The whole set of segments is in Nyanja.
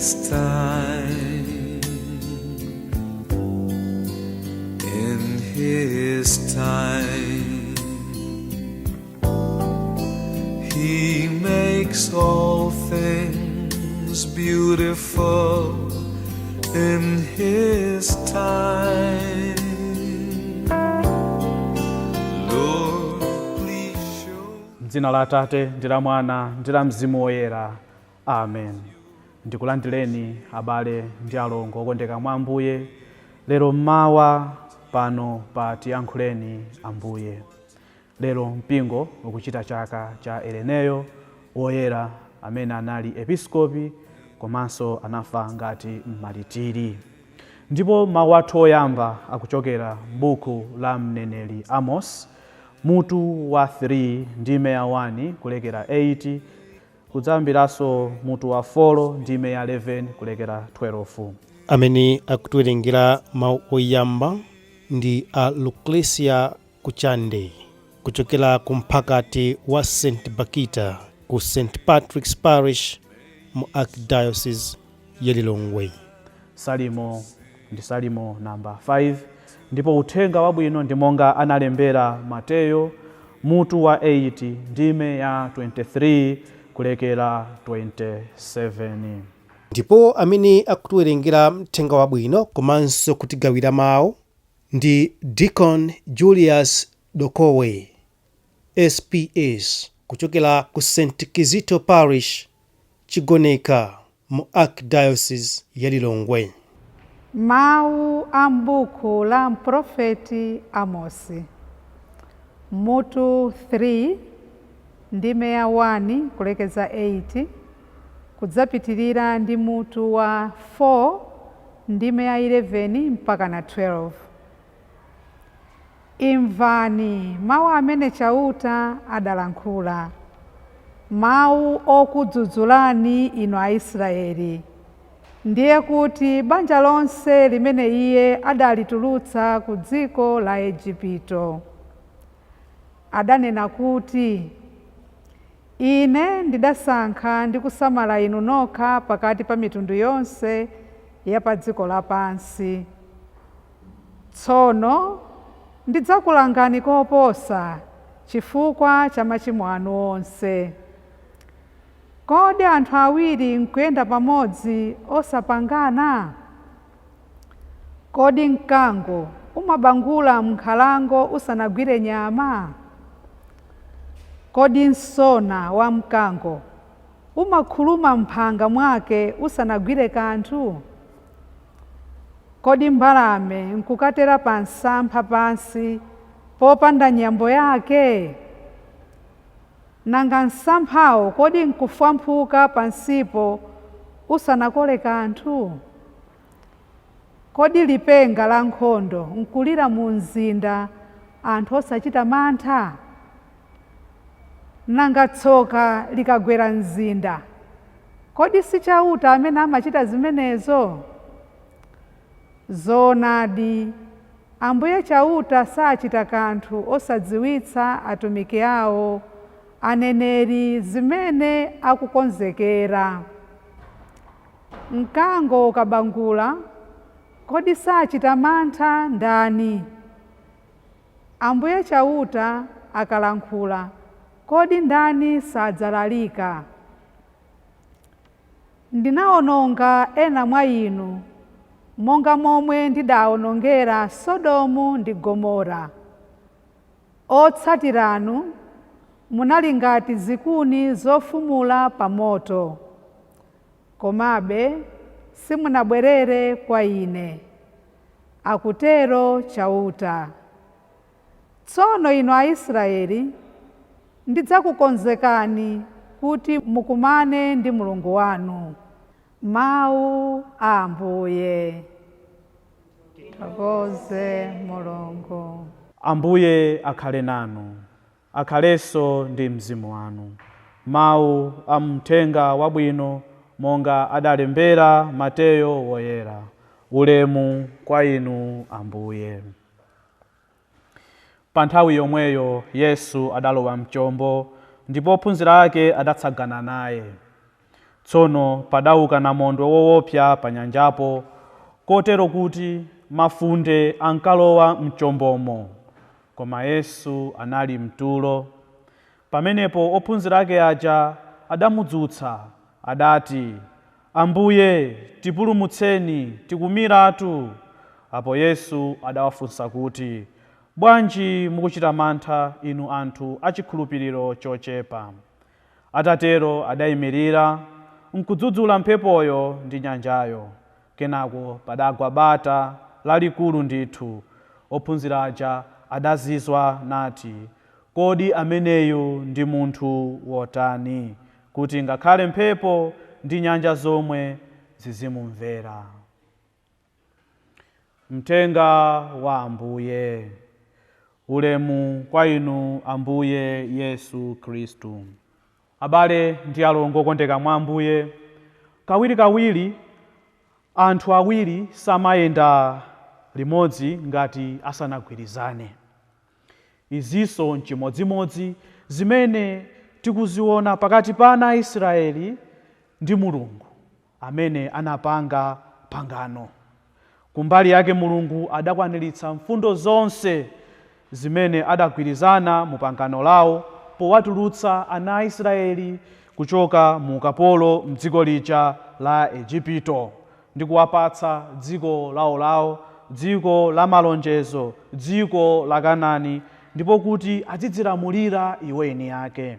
His time. In His time, He makes all things beautiful in His time. Lord, please show. M'dzina la Atate ndi la Mwana ndi la Mzimu Woyera, amen. Ndikulandireni, abale ndi alongo okondeka mwa Ambuye, lero mmawa pano pa Tiyankhuleni Ambuye. Lero mpingo ukuchita chaka cha Ireneyo Woyera, amene anali episkopi komanso anafa ngati mmaritiri. Ndipo mawu athu oyamba akuchokera m'buku la mneneri Amos, mutu wa 3, ndime ya 1 kulekera 8, kudzayambiranso mutu wa 4, ndime ya 11 kulekera 12. Amene akutiwerengera mawu oyamba ndi a Luclesia Kuchande, kuchokera ku mphakati wa St Bakita ku St Patrick's Parish mu Archdiocese ya Lilongwe. Salimo ndi Salimo namba 5, ndipo uthenga wabwino ndi monga analembera Mateyo, mutu wa 8, ndime ya 23 kulekera 27. Ndipo amene akutiwerengera mthenga wabwino komanso kutigawira mawu ndi Deacon Julius Dokowe SPS, kuchokera ku St Kizito Parish, Chigoneka, mu Archdiocese ya Lilongwe. Mawu a m'buku la mprofeti Amosi, mutu 3, ndime ya 1 kulekeza 8, kudzapitirira ndi mutu wa 4, ndime ya 11 mpaka na 12. Imvani mawu amene Chauta adalankhula, mawu okudzudzulani inu Aisraeli, ndiye kuti banja lonse limene iye adalitulutsa ku dziko la Igupto. Adanena kuti, "Ine ndidasankha ndi kusamala inu nokha pakati pa mitundu yonse ya pa dziko lapansi. Tsono ndidzakulangani koposa chifukwa cha machimo anu onse. Kodi anthu awiri nkuyenda pamodzi osapangana? Kodi mkango umabangula m'nkhalango usanagwire nyama? Kodi msona wa mkango umakhuluma m'phanga mwake usanagwire kanthu? Kodi mbalame nkukatera pa msampha pansi popanda nyambo yake? Nanga msamphawo kodi nkufwamphuka pansipo usanakole kanthu? Kodi lipenga la nkhondo nkulira mu mzinda anthu osachita mantha? Nanga tsoka likagwera mzinda, kodi si Chauta amene amachita zimenezo? Zoonadi, Ambuye Chauta sachita kanthu osadziwitsa atumiki awo aneneri zimene akukonzekera. Mkango ukabangula, kodi sachita mantha ndani? Ambuye Chauta akalankhula, kodi ndani sadzalalika? Ndinawononga ena mwa inu monga momwe ndidawonongera Sodomu ndi Gomora. Otsatiranu munali ngati zikuni zofumula pa moto, komabe simunabwerere kwa Ine, akutero Chauta. Tsono inu Aisraeli, ndidzakukonzekani kuti mukumane ndi Mulungu wanu. Mawu a Ambuye. Tithokoze Mulungu. Ambuye akhale nanu. Akhalenso ndi mzimu wanu. Mawu a mthenga wabwino monga adalembera Mateyo Woyera. Ulemu kwa inu, Ambuye. Pa nthawi yomweyo Yesu adalowa mchombo, ndipo ophunzira ake adatsagana naye. Tsono padauka namondwe woopsa pa nyanjapo, kotero kuti mafunde ankalowa mchombomo. Koma Yesu anali mtulo. Pamenepo ophunzira ake aja adamudzutsa, adati, Ambuye, tipulumutseni, tikumiratu. Apo Yesu adawafunsa kuti, Bwanji mukuchita mantha, inu anthu achikhulupiriro chochepa? Atatero adayimirira nkudzudzula mphepoyo ndi nyanjayo. Kenako padagwa bata lalikulu ndithu. Ophunzira aja adazizwa nati, Kodi ameneyu ndi munthu wotani, kuti ngakhale mphepo ndi nyanja zomwe zizimumvera? Mthenga wa Ambuye. Ulemu kwa inu Ambuye Yesu Khristu. Abale ndi alongo okondeka mwa Ambuye, kawirikawiri anthu awiri samayenda limodzi ngati asanagwirizane. Izinso nchimodzimodzi zimene tikuziona pakati pa ana a Israeli ndi Mulungu amene anapanga pangano. Kumbali yake Mulungu adakwaniritsa mfundo zonse zimene adagwirizana mu pangano lawo powatulutsa ana a Israeli kuchoka mu ukapolo mdziko lija la Egipto ndi kuwapatsa dziko lawolawo, dziko la malonjezo, dziko la Kanaani, ndipo kuti azidzilamulira iwo eni ake.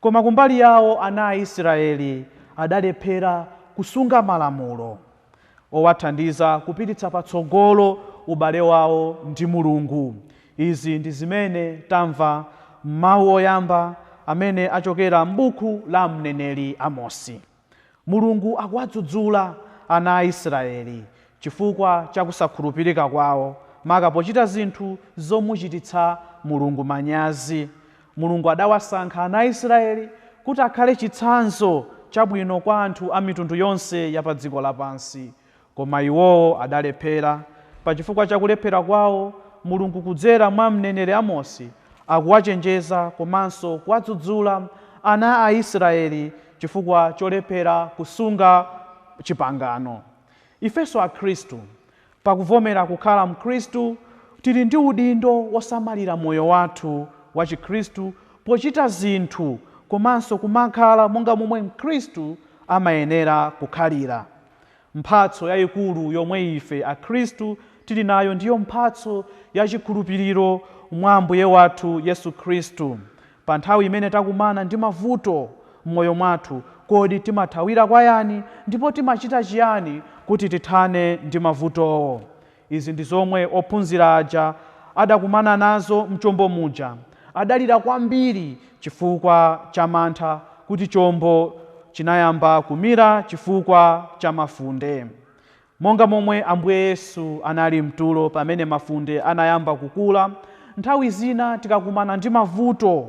Koma kumbali yawo ana a Israeli adalephera kusunga malamulo owathandiza kupititsa patsogolo ubale wawo ndi Mulungu. Izi ndi zimene tamva m'mawu oyamba amene achokera m'buku la mneneri Amosi. Mulungu akuwadzudzula ana a Israeli chifukwa cha kusakhulupirika kwawo, maka pochita zinthu zomuchititsa Mulungu manyazi. Mulungu adawasankha ana a Israeli kuti akhale chitsanzo chabwino kwa anthu a mitundu yonse ya pa dziko lapansi, koma iwowo adalephera. Pachifukwa cha kulephera kwawo, Mulungu kudzera mwa mneneri Amosi akuwachenjeza komanso kuwadzudzula ana a Israeli chifukwa cholephera kusunga chipangano. Ifenso akhristu, pakuvomera kukhala mkhristu, tili ndi udindo wosamalira moyo wathu wa chikhristu pochita zinthu komanso kumakhala monga momwe mkhristu amayenera kukhalira. Mphatso yayikulu yomwe ife akhristu tili nayo ndiyo mphatso ya chikhulupiriro mwa Ambuye wathu Yesu Khristu. Pa nthawi imene takumana ndi mavuto m'moyo mwathu, kodi timathawira kwa yani ndipo timachita chiyani kuti tithane ndi mavutowo? Izi ndi zomwe ophunzira aja adakumana nazo mchombo muja. Adalira kwambiri chifukwa cha mantha kuti chombo chinayamba kumira chifukwa cha mafunde. Monga momwe Ambuye Yesu anali mtulo pamene mafunde anayamba kukula, nthawi zina tikakumana ndi mavuto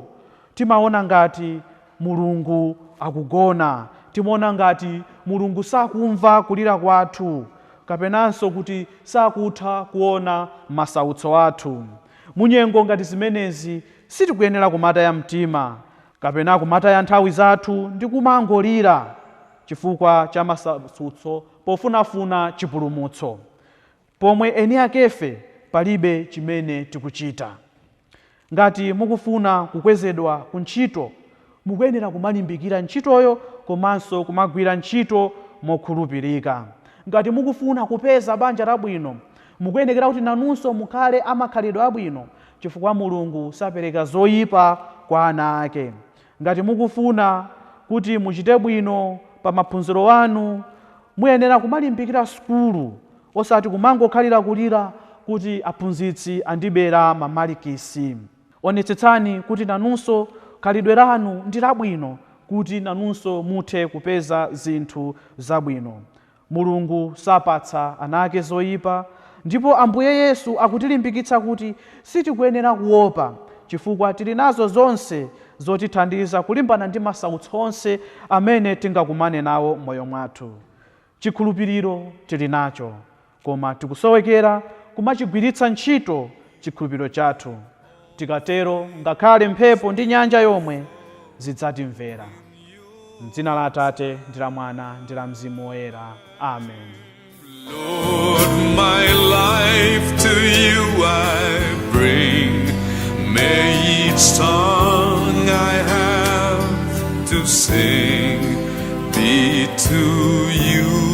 timaona ngati Mulungu akugona, timaona ngati Mulungu sakumva kulira kwathu, kapenanso kuti sakutha kuona masautso athu. Munyengo ngati zimenezi sitikuyenera kumataya mtima kapena kumataya nthawi zathu ndi kumangolira chifukwa cha masautso pofunafuna chipulumutso, pomwe eni akefe palibe chimene tikuchita. Ngati mukufuna kukwezedwa ku ntchito, mukuyenera kumalimbikira ntchitoyo komanso kumagwira ntchito mokhulupirika. Ngati mukufuna kupeza banja labwino, mukuyenekera kuti nanunso mukhale amakhalidwe abwino, chifukwa Mulungu sapereka zoyipa kwa ana ake. Ngati mukufuna kuti muchite bwino pa maphunziro anu, muyenera kumalimbikira sukulu, osati kumangokhalira kulira kuti aphunzitsi andibera mamalikisi. Onetsetsani kuti nanunso khalidwe lanu ndi labwino, kuti nanunso muthe kupeza zinthu zabwino. Mulungu sapatsa ana ake zoyipa, ndipo Ambuye Yesu akutilimbikitsa kuti sitikuyenera kuopa, chifukwa tili nazo zonse zotithandiza kulimbana ndi masautso onse amene tingakumane nawo m'moyo mwathu. Chikhulupiriro tili nacho, koma tikusowekera kumachigwiritsa ntchito chikhulupiriro chathu. Tikatero ngakhale mphepo ndi nyanja yomwe zidzatimvera. Mdzina la Atate ndi la Mwana ndi la Mzimu Woyera, amen. Lord, my life to you I bring. May each song I have to sing be to you.